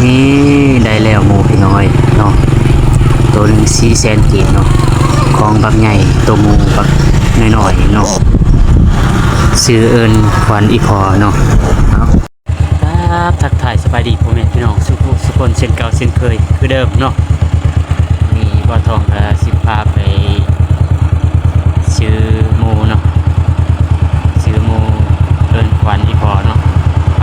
ນີ້ໄດ້ແລ້ວໝູ່ພີ່ນ້ອງເອີຍເນາະ ໂຕໜຶ່ງສີ່ແສນກີບເນາະ ຂອງບັກໃຫຍ່ ໂຕໝູ່ບັກນ້ອຍໆເນາະ ຊື່ເອີ້ນຂວັນອີ່ພໍ່ເນາະ. ເອົາ ຄັບ ທັກທາຍສະບາຍດີພໍ່ແມ່ພີ່ນ້ອງສູ່ຜູ້ສູ່ຄົນເຊັ່ນເກົ່າເຊັ່ນເຄີຍຄືເດີມເນາະ. ນີ້ບ່າວທອງກະຊິພາໄປຊື້ໝູ່ເນາະ ຊື້ໝູ່ເອີ້ນຂວັນອີ່ພໍ່ເນາະ ໄປ.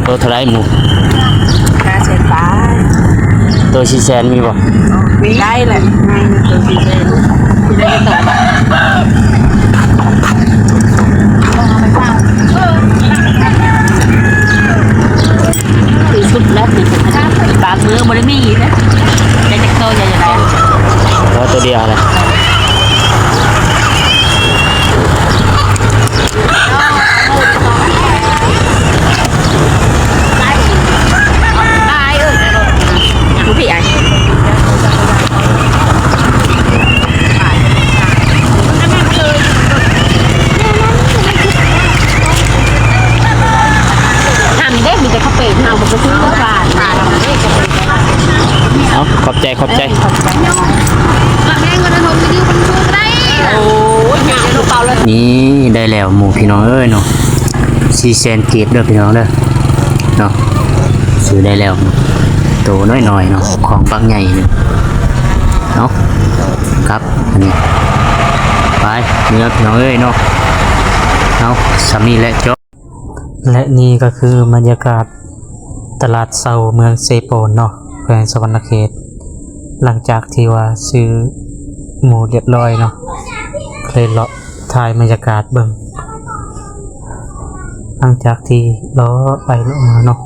ໂຕເທົ່າໃດໝູ່? ຫ້າແສນປາຍ. ໂຕສີ່ແສນມີບໍ່? ມີ ໄດ້ແຫຼະ ໃຫ້ໂຕສີ່ແສນ ຊິໄດ້ໂຕບາດ. ຄືສຸດແລ້ວ ຄືບາງມື້ບໍ່ໄດ້ມີເດ້ ໄດ້ຈັກໂຕ ຢາກໄດ້ ເອົາໂຕດຽວແຫຼະ. ທຳເດ້ ມີແຕ່ເຂົາເປັນ ເຮົາບໍ່ໄປຊື້ ເອົາ ຂອບໃຈ ຂອບໃຈ. ນີ້ໄດ້ແລ້ວໝູ່ພີ່ນ້ອງເອີຍເນາະ ສີ່ແສນກີບເດີພີ່ນ້ອງເດີເນາະ ຊື້ໄດ້ແລ້ວ ໂຕນ້ອຍໆເນາະ ຂອງບັກໃຫຍ່ເນາະ. ເອົາ ກັບ ອັນນີ້ ໄປ ເມືອພີ່ນ້ອງເອີຍເນາະ. ເອົາ ສ່ຳນີ້ແຫຼະ ຈົບ. ແລະນີ້ກໍຄືບັນຍາກາດຕະຫຼາດເຊົ້າເມືອງເຊໂປນເນາະ ແຂວງສະຫວັນນະເຂດ. ຫຼັງຈາກທີ່ວ່າຊື້ໝູ່ລຽບຮ້ອຍເນາະ ເລີຍເລາະຖ່າຍບັນຍາກາດເບິ່ງ. ຫຼັງຈາກທີ່ເລາະໄປເລາະມາເນາະ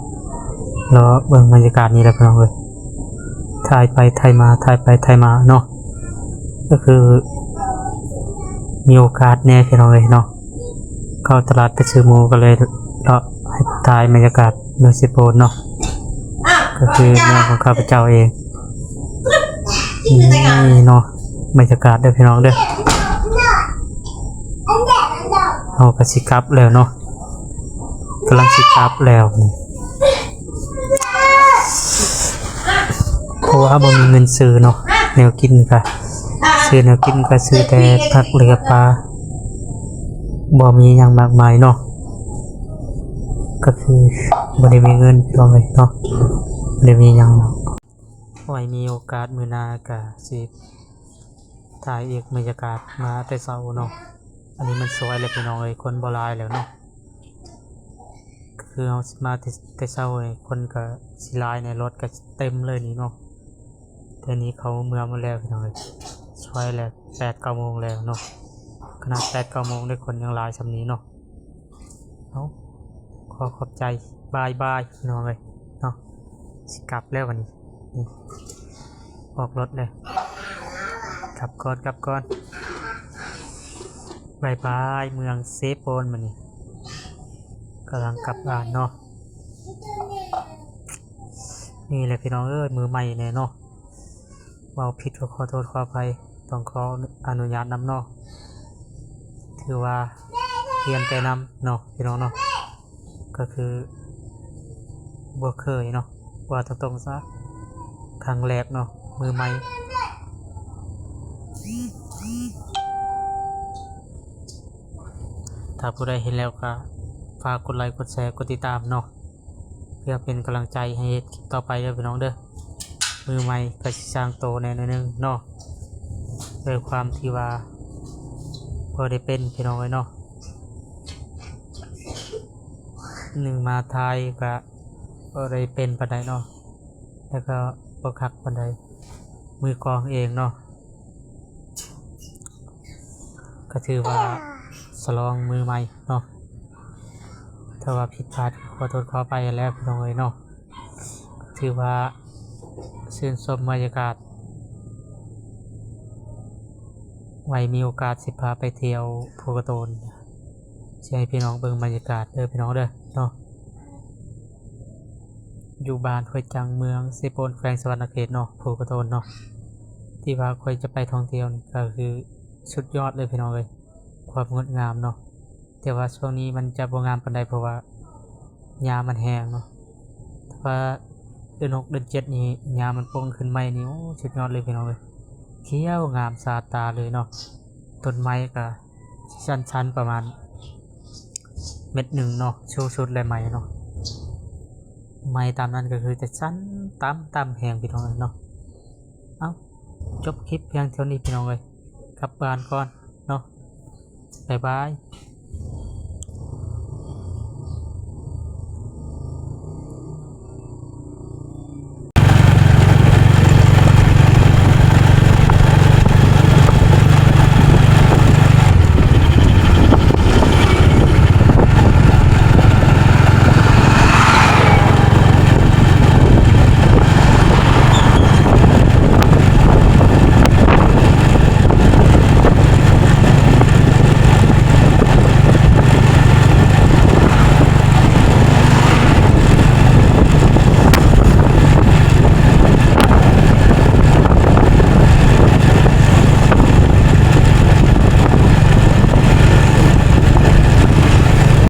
ເລາະເບິ່ງບັນຍາກາດນີ້ແຫຼະພີ່ນ້ອງເອີຍ ຖ່າຍໄປຖ່າຍມາ ຖ່າຍໄປຖ່າຍມາເນາະ ກໍຄືມີໂອກາດແດ່ພີ່ນ້ອງເອີຍເນາະ. ເຂົ້າຕະຫຼາດໄປຊື້ໝູ່ ກໍເລີຍເລາະໃຫ້ຖ່າຍບັນຍາກາດເມືອງເຊໂປນເນາະ ກໍຄືເມືອງຂອງຂ້າພະເຈົ້າເອງ. ນີ້ເນາະ ບັນຍາກາດເດີພີ່ນ້ອງເດີ ເຮົາກໍຊິກັບແລ້ວເນາະ ກຳລັງຊິກັບແລ້ວ. ເພາະວ່າບໍ່ມີເງິນຊື້ເນາະ ແນວກິນກະ ຊື້ແນວກິນກະຊື້ແຕ່ຜັກເຫຼືອປາ ບໍ່ມີຫຍັງມາກມາຍເນາະ ກໍຄືບໍ່ໄດ້ມີເງິນພີ່ນ້ອງເອີຍເນາະ ບໍ່ໄດ້ມີຫຍັງເນາະ. ໄວ້ມີໂອກາດມື້ໜ້າກະຊິຖ່າຍອີກ ບັນຍາກາດມາແຕ່ເຊົ້າເນາະ. ອັນນີ້ມັນສວຍແລ້ວພີ່ນ້ອງເອີຍ ຄົນບໍ່ຫຼາຍແລ້ວເນາະ ຄືເຮົາຊິມາແຕ່ ແຕ່ເຊົ້ານີ້ ຄົນກໍຊິຫຼາຍແດ່ ລົດກໍເຕັມເລີຍນີ້ເນາະ. ແຕ່ນີ້ເຂົາເມືອໝົດແລ້ວພີ່ນ້ອງເອີຍ ສວຍແລ້ວ ແປດເກົ້າໂມງແລ້ວເນາະ. ຂະໜາດແປດເກົ້າໂມງເດ້ ຄົນຍັງຫຼາຍສ່ຳນີ້ເນາະ. ເອົາ ຂໍຂອບໃຈ ບາຍບາຍພີ່ນ້ອງເອີຍເນາະ. ຊິກັບແລ້ວບັດນີ້ ນີ້ ອອກລົດແລ້ວ ກັບກ່ອນ ກັບກ່ອນ ບາຍບາຍ ເມືອງເຊໂປນບັດນີ້ ກຳລັງກັບບ້ານເນາະ. ນີ້ແຫຼະພີ່ນ້ອງເອີຍ ມືໃໝ່ແດ່ເນາະ ເວົ້າຜິດກໍຂໍໂທດຂໍອະໄພ ຕ້ອງຂໍອະນຸຍາດນຳເນາະ. ຖືວ່າຮຽນໄປນຳເນາະພີ່ນ້ອງເນາະ ກໍຄືບໍ່ເຄີຍເນາະ ເວົ້າຕົງໆຊະ ຄັ້ງແລກເນາະ ມືໃໝ່. ຖ້າຜູ້ໃດເຫັນແລ້ວກໍຝາກກົດໄລ ກົດແຊ ກົດຕິດຕາມເນາະ ເພື່ອເປັນກຳລັງໃຈໃຫ້ເຮັດຄລິບຕໍ່ໄປເດີພີ່ນ້ອງເດີ. ມືໃໝ່ກໍຊິຊ່າງໂຕແດ່ໜ້ອຍໜຶ່ງເນາະ ດ້ວຍຄວາມທີ່ວ່າບໍ່ໄດ້ເປັນ ພີ່ນ້ອງເອີຍເນາະ. ໜຶ່ງມາຖ່າຍກໍບໍ່ໄດ້ເປັນປານໃດເນາະ ແລ້ວກໍບໍ່ຄັກປານໃດ ມືກອງເອງເນາະ. ກໍຖືວ່າສະຫຼອງມືໃໝ່ເນາະ ຖ້າວ່າຜິດພາດກໍຂໍໂທດຂໍອະໄພແລ້ວ ພີ່ນ້ອງເອີຍເນາະ. ຖືວ່າຊື່ນຊົມບັນຍາກາດ ໄວ້ມີໂອກາດຊິພາໄປທ່ຽວພູກະໂຕນ ຊິໃຫ້ພີ່ນ້ອງເບິ່ງບັນຍາກາດເດີ ພີ່ນ້ອງເດີເນາະ. ຢູ່ບ້ານຫ້ວຍຈັງ ເມືອງເຊໂປນ ແຂວງສະຫວັນນະເຂດເນາະ ພູກະໂຕນເນາະ ທີ່ວ່າຂ້ອຍຈະໄປທ່ອງທ່ຽວນີ້ກໍຄືສຸດຍອດເລີຍ ພີ່ນ້ອງເອີຍ ຄວາມງົດງາມເນາະ. ແຕ່ວ່າຊ່ວງນີ້ມັນຈະບໍ່ງາມປານໃດ ເພາະວ່າຫຍ້າມັນແຫ້ງເນາະ ແຕ່ວ່າເດືອນຫົກເດືອນເຈັດນີ້ຫຍ້າມັນປົ່ງຂຶ້ນໃໝ່ນີ້ ໂອ້ ສຸດຍອດເລີຍ ພີ່ນ້ອງເອີຍ ຂຽວງາມສະອາດຕາເລີຍເນາະ. ຕົ້ນໄມ້ກໍຊິຊັນໆປະມານເມັດໜຶ່ງເນາະ ສູງສຸດແລະໃໝ່ເນາະ ໃໝ່ຕາມນັ້ນກໍຄືຈະຊັນຕ່ຳໆແຮງ ພີ່ນ້ອງເອີຍເນາະ. ເອົ້າ ຈົບຄລິບພຽງເທົ່ານີ້ ພີ່ນ້ອງເອີຍ ກັບບ້ານກ່ອນເນາະ ບາຍບາຍ.